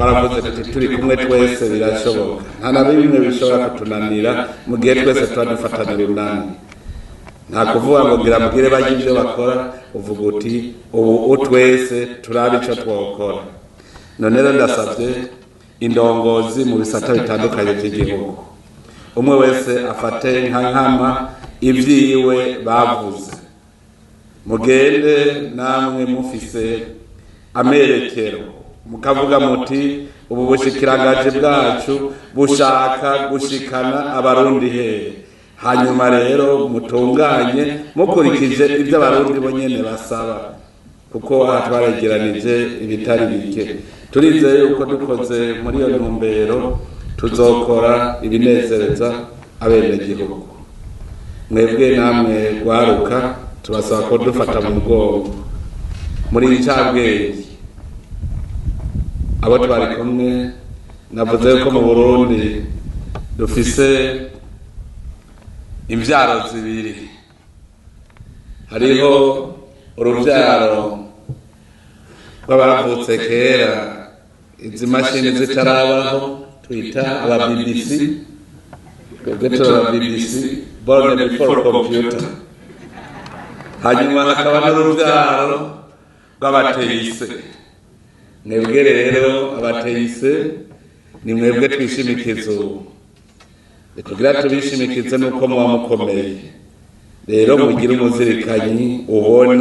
Twaravuze tuti turi kumwe twese birashoboka, nta na bimwe bishobora kutunanira mu gihe twese tuba dufatanya urunani. Nta kuvuga ngo ngira mbwire bajye ibyo bakora, uvuga uti ubu twese turabe ico twokora. None rero ndasabye indongozi mu bisata bitandukanye by'igihugu, umwe wese afate nka nkama ibyiwe bavuze, mugende namwe mufise amerekero, mukavuga muti ubu bushikirangaji bwacu bushaka gushikana Abarundi hehe? Hanyuma rero mutunganye mukurikije ibyo Abarundi bo nyene basaba, kuko aha twaregeranije ibitari bike. Turizeye yuko dukoze muri iyo ntumbero tuzokora ibinezereza abenegihugu. Mwebwe namwe rwaruka, tubasaba ko dufata mu mugongo muri incabwenge abo twari kumwe. Navuze ko mu Burundi dufise imvyaro zibiri: hariho uruvyaro rw'abavutse kera izi mashini zitarabaho, twita aba BBC. Twebwe turi aba BBC, born before computer. Hanyuma hakaba n'uruvyaro rw'abateyise. Mwebwe rero abateyise ni mwebwe twishimikiza ubu. Kugira tubishimikize nuko muba mukomeye, rero mugire umuzirikanyi ubona.